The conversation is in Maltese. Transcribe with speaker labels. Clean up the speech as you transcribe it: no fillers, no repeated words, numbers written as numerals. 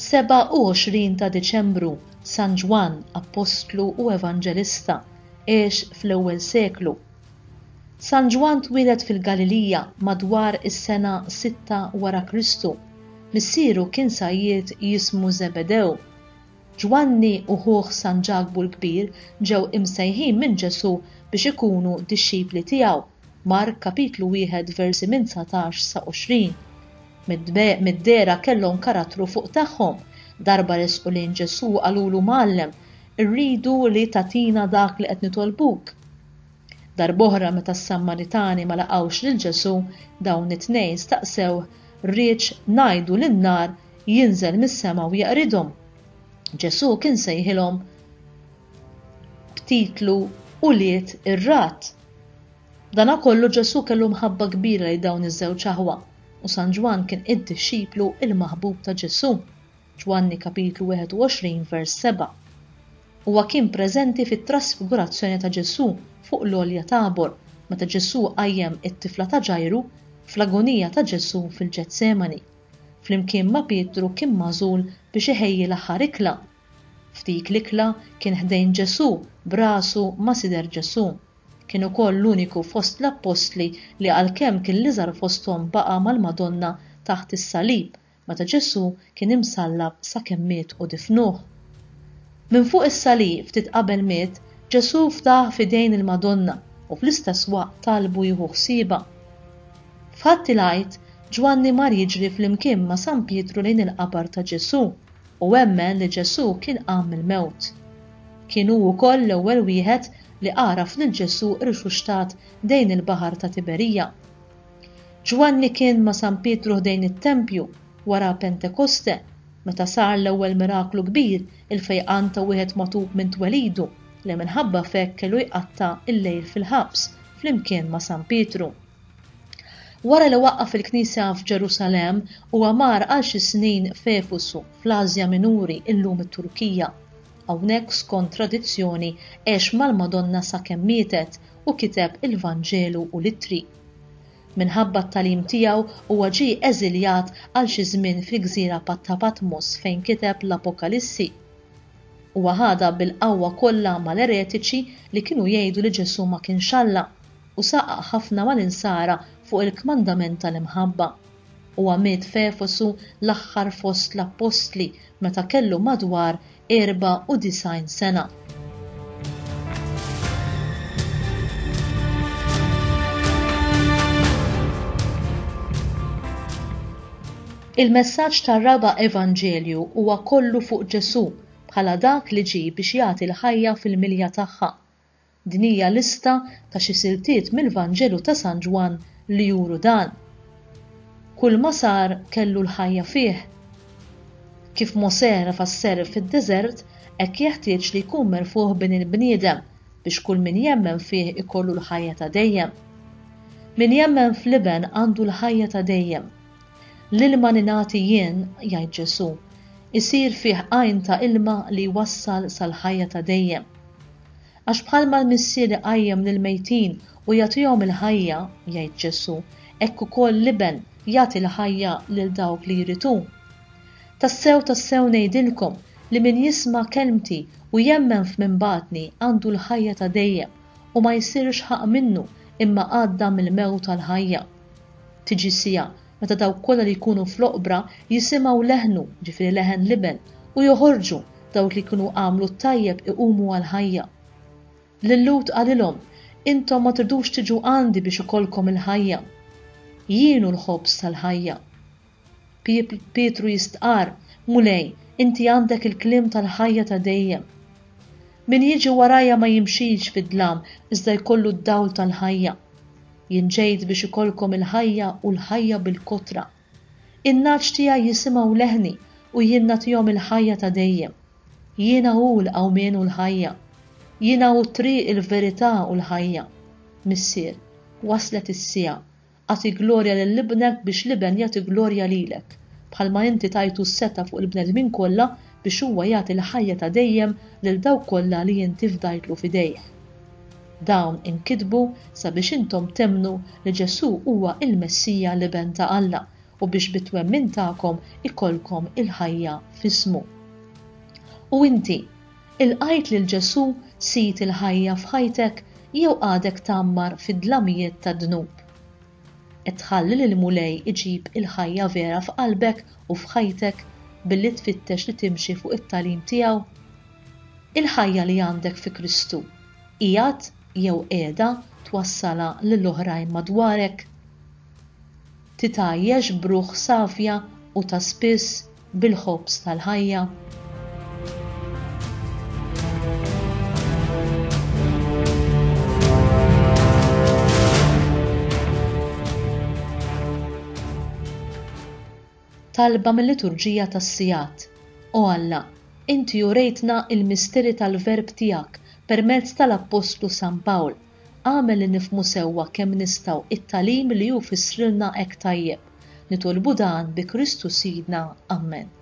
Speaker 1: 27 ta' Diċembru, San Ġwann, Appostlu u Evanġelista, għex fl-ewwel seklu. San Ġwann twieled fil-Galilija madwar is-sena sitta wara Kristu. Missieru kien sajjied jismu Żebedew. Ġwanni u ħuh San Ġakbu l-Kbir ġew imsejħin minn Ġesù biex ikunu dixxipli tiegħu, Mark kapitlu wieħed versi minn 19 sa 20. Mid-dehra kellhom karattru fuq tagħhom. Darba resqu lejn Ġesù u qalulu Mgħallem, irridu li tagħtina dak li qed nitolbuk. Darb'oħra meta s-Sammaritani ma laqgħux lil Ġesù, dawn it-tnejn staqsewh riedx ngħidu lin-nar jinżel mis-sema u jeqridhom. Ġesù kien sejħilhom b'titlu Ulied ir-Ragħad. B'danakollu Ġesù kellu mħabba kbira lejn dawn iż-żewġ aħwa u San Ġwann kien id-dixxiplu l-maħbub ta' Ġesù, Ġwanni kapitlu 21 vers 7. Huwa kien preżenti fit-trasfigurazzjoni ta' Ġesù fuq l-għolja Tabor meta Ġesù qajjem it-tifla ta' Ġajru, fl-agonija ta' Ġesù fil-Ġetsemani. Flimkien ma' Pietru kien magħżul biex iħejji l-aħħar ikla. F'dik l-ikla kien ħdejn Ġesù b'rasu ma' sider Ġesù. Kien ukoll l-uniku fost l-appostli li għalkemm kien l-iżgħar fosthom baqa' mal-Madonna taħt is-salib meta Ġesù kien imsallab sakemm miet u difnuh. Minn fuq is-salib ftit qabel miet, Ġesù ftah f'idejn il-Madonna u fl-istess waqt talbu jieħu ħsiebha. F'Ħadd il-Għid, Ġwanni mar jiġri flimkien ma' San Pietru lejn il-qabar ta' Ġesù u emmen li Ġesù kien qam mill-mewt. Kien hu wkoll l-ewwel wieħed li għaraf lil Ġesù rxuxtat hdejn il-baħar ta' Tiberija. Ġwanni kien ma' San Pietru ħdejn it-tempju wara Pentekoste, meta sar l-ewwel miraklu kbir, il-fejqan ta' wieħed magħtub minn twelidu, li minħabba f'hekk kellu jqatta' l-lejl fil-ħabs flimkien ma' San Pietru. Wara li waqqaf il-Knisja f'Ġerusalemm, huwa mar għal xi snin f'Efesu, fl-Asja Minuri, illum it-Turkija. Hawnhekk, skont tradizzjoni, għex mal-Madonna sakemm mietet u kiteb il-Vanġelu u l-Ittri. Minħabba t-tagħlim tiegħu, huwa ġie eżiljat għal xi żmien fil-gżira ta' Patmos fejn kiteb l-Apokalissi. Huwa ħadha bil-qawwa kollha mal-eretiċi li kienu jgħidu li Ġesù ma kienx Alla. u saħaq ħafna mal-Insara fuq il-kmandament tal-imħabba. Huwa miet f'Efesu l-aħħar fost l-appostli meta kellu madwar 94 sena. Il-messaġġ tar-raba' Evanġelju huwa kollu fuq Ġesù bħala dak li ġie biex jagħti l-ħajja fil-milja tagħha. Din hija lista ta' xi siltiet mill-Vanġelu ta' San Ġwann li juru dan. Kulma sar kellu l-ħajja fih. Kif Mosè refa' s-serp fid-deżert, hekk jeħtieġ li jkun merfugħ Bin il-bniedem, biex kull min jemmen fih ikollu l-ħajja ta' dejjem. Min jemmen fl-Iben għandu l-ħajja ta' dejjem. L-ilma li nagħti jien, jgħid Ġesù, isir fih għajn ta' ilma li jwassal sal-ħajja ta' dejjem. Għax bħalma l-Missier iqajjem lill-mejtin u jagħtihom il-ħajja, jgħid Ġesù, hekk ukoll l-Iben jagħti l-ħajja lil dawk li jrid hu. Tassew, tassew ngħidilkom li min jisma' kelmti u jemmen f'min bagħatni għandu l-ħajja ta' dejjem u ma jsirx ħaqq minnu imma għadda mill-mewt għall-ħajja. Tiġi siegħa meta dawk kollha li jkunu fl-oqbra jisimgħu leħnu, ġifieri leħen l-Iben, u joħorġu, dawk li jkunu għamlu t-tajjeb iqumu għall-ħajja. Lil-Lhud qalilhom, Intom ma tridux tiġu għandi biex ikollkom il-ħajja. Jien hu l-ħobż tal-ħajja. Pietru jistqarr, Mulej, inti għandek il-kliem tal-ħajja ta' dejjem. Min jiġi warajja ma jimxix fid-dlam, iżda jkollu d-dawl tal-ħajja. Jien ġejt biex ikollkom il-ħajja u l-ħajja bil-kotra. In-nagħaġ tiegħi jisimgħu leħni u jien nagħtihom il-ħajja ta' dejjem. Jiena hu l-qawmien u l-ħajja. Jiena hu t-triq, il-verità u l-ħajja. Missier, waslet is-siegħa. Agħti glorja lil Ibnek biex l-Iben jagħti glorja lilek, bħalma inti tajtu s-setgħa fuq il-bnedmin kollha biex huwa jagħti l-ħajja ta' dejjem lil dawk kollha li inti fdajtlu f'idejh. Dawn inkitbu sabiex intom temmnu li Ġesù huwa l-Messija l-Iben ta' Alla. u biex bit-twemmin tagħkom ikollkom il-ħajja f'ismu. U inti, ilqajt lil Ġesù Sid il-ħajja f'ħajtek jew għadek tgħammar fid-dlamijiet tad-dnub? Qed tħalli lill-Mulej iġib il-ħajja vera f'qalbek u f'ħajtek billi tfittex li timxi fuq it-tagħlim tiegħu? Il-ħajja li għandek fi Kristu, qiegħed jew qiegħda twassalha lil oħrajn madwarek? Titgħajjex b'ruħ safja u ta' spiss bil-ħobż tal-ħajja? Talba mil-Liturġija tas-Sigħat O Alla, inti urejtna l-misteri tal-Verb tiegħek permezz tal-Appostlu San Pawl. Agħmel li nifhmu sewwa kemm nistgħu t-tagħlim li hu fissrilna hekk tajjeb. Nitolbu dan bi Kristu Sidna. Ammen.